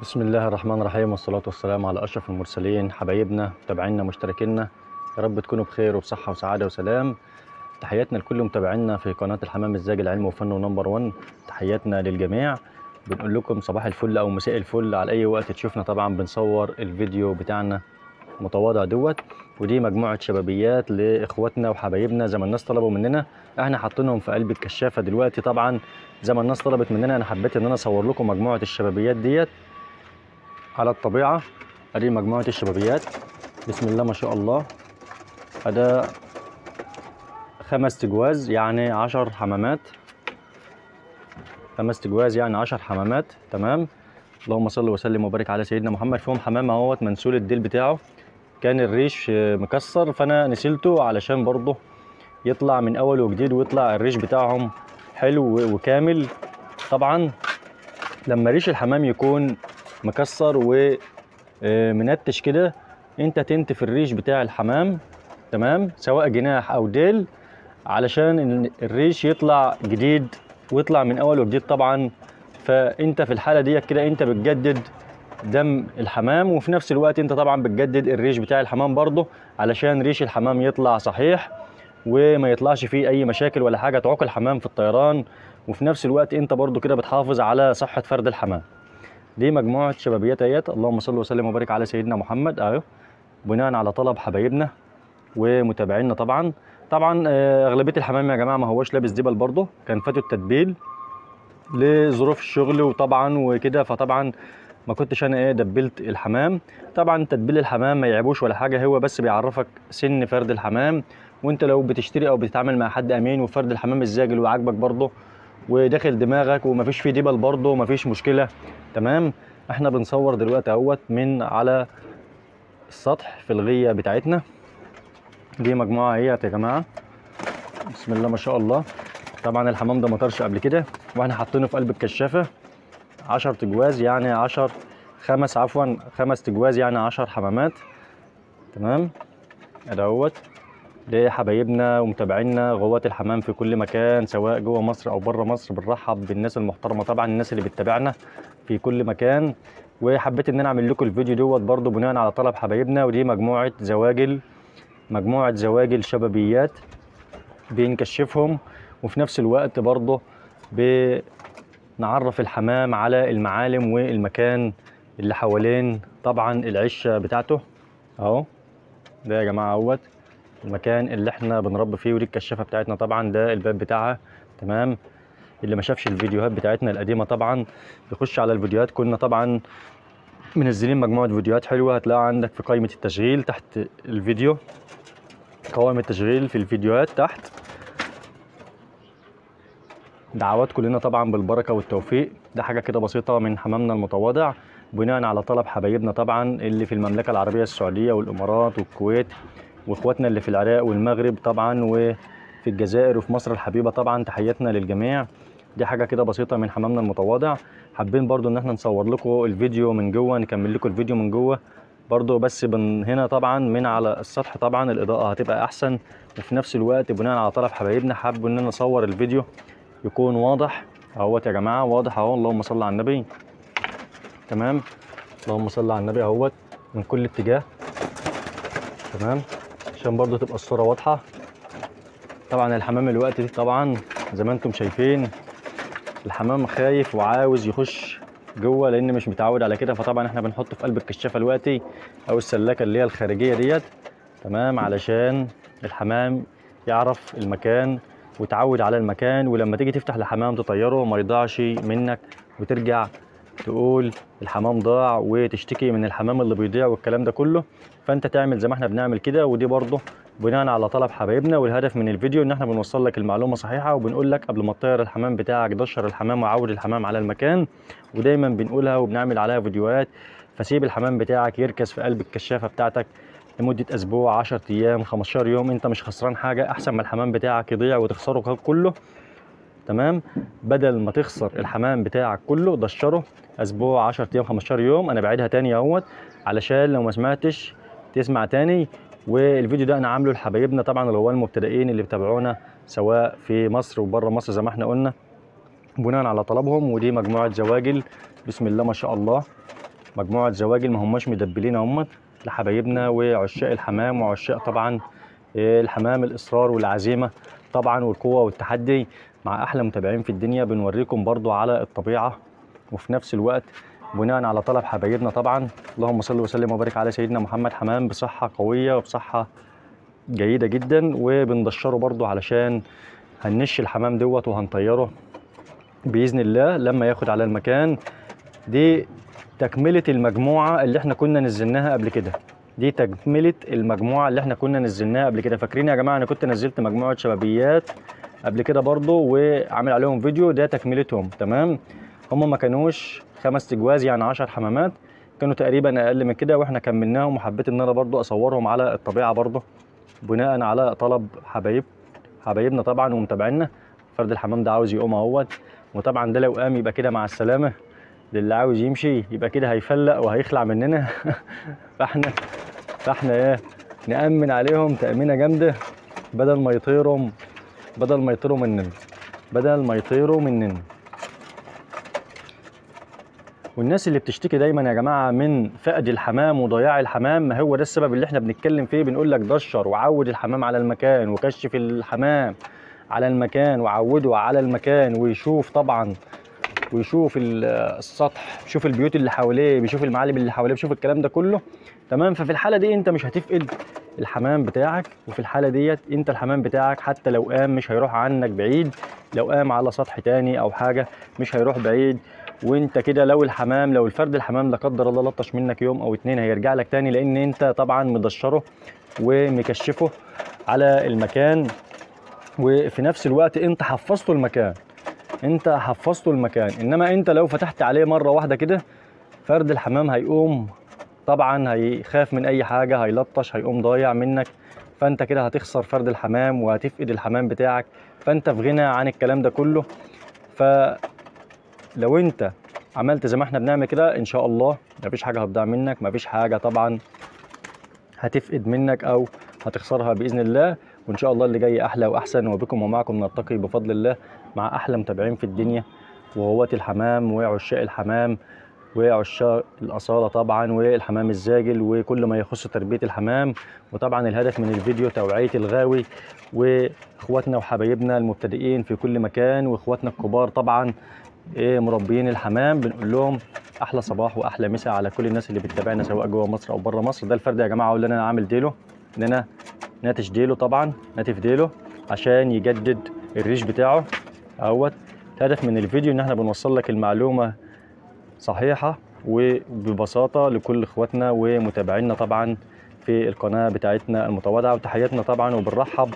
بسم الله الرحمن الرحيم، والصلاة والسلام على أشرف المرسلين. حبايبنا متابعينا مشتركينا، يا رب تكونوا بخير وبصحة وسعادة وسلام. تحياتنا لكل متابعينا في قناة الحمام الزاجل علم وفن ونمبر 1. تحياتنا للجميع، بنقول لكم صباح الفل أو مساء الفل على أي وقت تشوفنا. طبعا بنصور الفيديو بتاعنا متواضع دوت، ودي مجموعة شبابيات لإخواتنا وحبايبنا زي ما الناس طلبوا مننا، احنا حاطينهم في قلب الكشافة دلوقتي. طبعا زي ما الناس طلبت مننا، انا حبيت ان انا اصور لكم مجموعة الشبابيات ديت على الطبيعة. ادي مجموعة الشبابيات، بسم الله ما شاء الله. ده 5 تجواز يعني 10 حمامات، 5 تجواز يعني 10 حمامات. تمام، اللهم صل وسلم وبارك على سيدنا محمد. فيهم حمامة اهوت منسول الديل بتاعه، كان الريش مكسر فانا نسلته علشان برضه يطلع من اول وجديد ويطلع الريش بتاعهم حلو وكامل. طبعا لما ريش الحمام يكون مكسر ومنتش كده، انت تنتف الريش بتاع الحمام، تمام، سواء جناح او ديل، علشان الريش يطلع جديد ويطلع من اول وجديد. طبعا فانت في الحالة دي كده انت بتجدد دم الحمام، وفي نفس الوقت انت طبعا بتجدد الريش بتاع الحمام برضه علشان ريش الحمام يطلع صحيح وما يطلعش فيه اي مشاكل ولا حاجة تعوق الحمام في الطيران، وفي نفس الوقت انت برضه كده بتحافظ على صحة فرد الحمام. دي مجموعة شبابيات اهيت، اللهم صل وسلم وبارك على سيدنا محمد. اهو بناء على طلب حبايبنا ومتابعينا. طبعا اغلبية الحمام يا جماعة ما هوش لابس دبل برضه، كان فاتوا التدبيل لظروف الشغل وطبعا وكده، فطبعا ما كنتش انا ايه دبلت الحمام. طبعا تدبيل الحمام ما يعيبوش ولا حاجة، هو بس بيعرفك سن فرد الحمام، وانت لو بتشتري او بتتعامل مع حد امين وفرد الحمام الزاجل وعاجبك برضه وداخل دماغك ومفيش فيه دبل برضه مفيش مشكلة. تمام، احنا بنصور دلوقتي اهوت من على السطح في الغيه بتاعتنا. دي مجموعة اهيت يا جماعة، بسم الله ما شاء الله. طبعا الحمام ده ما طارش قبل كده، واحنا حاطينه في قلب الكشافه. 10 تجواز يعني 10 5 عفوا 5 تجواز يعني 10 حمامات. تمام، ادهوت لحبايبنا ومتابعينا غوات الحمام في كل مكان، سواء جوه مصر او بره مصر. بنرحب بالناس المحترمة طبعا، الناس اللي بتتابعنا في كل مكان. وحبيت ان انا اعمل لكم الفيديو دوت برضو بناء على طلب حبايبنا. ودي مجموعة زواجل، مجموعة زواجل شبابيات بنكشفهم، وفي نفس الوقت برضو بنعرف الحمام على المعالم والمكان اللي حوالين طبعا العشه بتاعته. اهو ده يا جماعة اهوت المكان اللي احنا بنربي فيه، ودي الكشافه بتاعتنا طبعا، ده الباب بتاعها. تمام، اللي ما شافش الفيديوهات بتاعتنا القديمة طبعا يخش على الفيديوهات، كنا طبعا منزلين مجموعة فيديوهات حلوة، هتلاقيها عندك في قائمة التشغيل تحت الفيديو، قوائم التشغيل في الفيديوهات تحت. دعوات كلنا طبعا بالبركة والتوفيق. ده حاجة كده بسيطة من حمامنا المتواضع بناء على طلب حبايبنا طبعا اللي في المملكة العربية السعودية والامارات والكويت، واخواتنا اللي في العراق والمغرب طبعا، وفي الجزائر وفي مصر الحبيبة. طبعا تحياتنا للجميع. دي حاجة كده بسيطة من حمامنا المتواضع. حابين برضو ان احنا نصور لكم الفيديو من جوه، نكمل لكم الفيديو من جوه برضو، بس من هنا طبعا من على السطح طبعا الاضاءة هتبقى احسن، وفي نفس الوقت بناء على طلب حبايبنا حابوا ان انا اصور الفيديو يكون واضح. اهوت يا جماعة واضح اهو، اللهم صل على النبي. تمام، اللهم صل على النبي اهوت من كل اتجاه. تمام، عشان برضو تبقى الصورة واضحة. طبعا الحمام الوقت دي طبعا زي ما انتم شايفين الحمام خايف وعاوز يخش جوه لان مش متعود على كده، فطبعا احنا بنحطه في قلب الكشافة دلوقتي او السلاكة اللي هي الخارجية ديت. تمام، علشان الحمام يعرف المكان وتعود على المكان، ولما تيجي تفتح الحمام تطيره ما يضيعش منك وترجع تقول الحمام ضاع وتشتكي من الحمام اللي بيضيع والكلام ده كله. فانت تعمل زي ما احنا بنعمل كده، ودي برضه بناء على طلب حبايبنا. والهدف من الفيديو ان احنا بنوصل لك المعلومة صحيحه، وبنقول لك قبل ما تطير الحمام بتاعك دشر الحمام وعود الحمام على المكان، ودايما بنقولها وبنعمل عليها فيديوهات. فسيب الحمام بتاعك يركز في قلب الكشافه بتاعتك لمدة اسبوع، 10 ايام، 15 يوم، انت مش خسران حاجة، احسن ما الحمام بتاعك يضيع وتخسره كله. تمام، بدل ما تخسر الحمام بتاعك كله دشره اسبوع، 10 ايام، 15 يوم. انا بعيدها تاني اهوت علشان لو ما سمعتش تسمع تاني. والفيديو ده انا عامله لحبايبنا طبعا اللي هو المبتدئين اللي بيتابعونا سواء في مصر وبره مصر زي ما احنا قلنا، بناء على طلبهم. ودي مجموعة زواجل بسم الله ما شاء الله. مجموعة زواجل ما هماش مدبلين اهمت لحبايبنا وعشاق الحمام، وعشاق طبعا الحمام الاصرار والعزيمة طبعا والقوه والتحدي، مع احلى متابعين في الدنيا. بنوريكم برضو على الطبيعة، وفي نفس الوقت بناء على طلب حبايبنا طبعا. اللهم صل وسلم وبارك على سيدنا محمد. حمام بصحة قوية وبصحه جيدة جدا، وبندشره برضو علشان هننش الحمام دوت وهنطيره باذن الله لما ياخد على المكان. دي تكمله المجموعة اللي احنا كنا نزلناها قبل كده، دي تكمله المجموعة اللي احنا كنا نزلناها قبل كده. فاكرين يا جماعة انا كنت نزلت مجموعة شبابيات قبل كده برضو وعامل عليهم فيديو، ده تكملتهم. تمام، هم ما كانوش 5 تجواز يعني 10 حمامات، كانوا تقريبا اقل من كده، واحنا كملناهم. وحبيت ان انا برضو اصورهم على الطبيعة برضو بناء على طلب حبايبنا طبعا ومتابعينا. فرد الحمام ده عاوز يقوم اهوت، وطبعا ده لو قام يبقى كده مع السلامة، للي عاوز يمشي يبقى كده هيفلق وهيخلع مننا. فاحنا ايه، نأمن عليهم تأمينه جامدة بدل ما يطيروا، بدل ما يطيروا مننا، بدل ما يطيروا مننا. والناس اللي بتشتكي دايما يا جماعة من فقد الحمام وضياع الحمام، ما هو ده السبب اللي احنا بنتكلم فيه. بنقول لك دشر وعود الحمام على المكان، وكشف الحمام على المكان، وعوده على المكان، ويشوف طبعا، ويشوف السطح، بيشوف البيوت اللي حواليه، بيشوف المعالم اللي حواليه، بيشوف الكلام ده كله. تمام، ففي الحالة دي انت مش هتفقد الحمام بتاعك، وفي الحالة ديت انت الحمام بتاعك حتى لو قام مش هيروح عنك بعيد، لو قام على سطح تاني او حاجة مش هيروح بعيد. وانت كده لو الحمام، لو الفرد الحمام لا قدر الله لطش منك يوم او اتنين هيرجع لك تاني، لان انت طبعا مدشره ومكشفه على المكان، وفي نفس الوقت انت حفظته المكان، انت حفظته المكان. انما انت لو فتحت عليه مرة واحدة كده فرد الحمام هيقوم طبعا، هيخاف من اي حاجة، هيلطش، هيقوم ضايع منك، فانت كده هتخسر فرد الحمام وهتفقد الحمام بتاعك، فانت في غنى عن الكلام ده كله. فلو انت عملت زي ما احنا بنعمل كده ان شاء الله مفيش حاجة هتضيع منك، مفيش حاجة طبعا هتفقد منك او هتخسرها باذن الله. وان شاء الله اللي جاي احلى واحسن، وبكم ومعكم نلتقي بفضل الله مع احلى متابعين في الدنيا، وهواة الحمام وعشاق الحمام وعشاق الاصالة طبعا، والحمام الزاجل، وكل ما يخص تربيه الحمام. وطبعا الهدف من الفيديو توعيه الغاوي واخواتنا وحبايبنا المبتدئين في كل مكان، واخواتنا الكبار طبعا مربيين الحمام. بنقول لهم احلى صباح واحلى مساء على كل الناس اللي بتتابعنا سواء جوه مصر او بره مصر. ده الفرد يا جماعة اللي انا عامل ديله، ان انا ناتش ديله طبعا، ناتف ديله عشان يجدد الريش بتاعه اهوت. الهدف من الفيديو ان احنا بنوصل لك المعلومة صحيحه وببساطة لكل اخواتنا ومتابعينا طبعا في القناة بتاعتنا المتواضعة، وتحياتنا طبعا، وبنرحب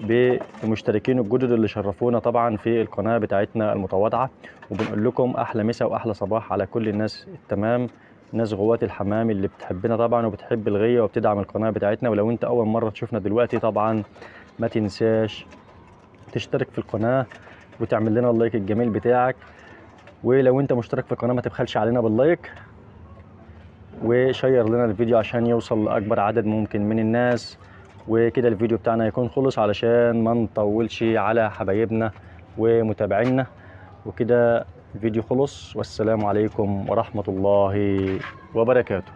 بالمشتركين الجدد اللي شرفونا طبعا في القناة بتاعتنا المتواضعة. وبنقول لكم احلى مسا واحلى صباح على كل الناس التمام، ناس غواة الحمام اللي بتحبنا طبعا وبتحب الغيه وبتدعم القناة بتاعتنا. ولو انت اول مرة تشوفنا دلوقتي طبعا ما تنساش تشترك في القناة وتعمل لنا ال like الجميل بتاعك، ولو انت مشترك في القناة ما تبخلش علينا بال like، و share لنا الفيديو عشان يوصل لاكبر عدد ممكن من الناس. وكده الفيديو بتاعنا يكون خلص علشان ما نطولش على حبايبنا ومتابعينا. وكده الفيديو خلص، والسلام عليكم ورحمة الله وبركاته.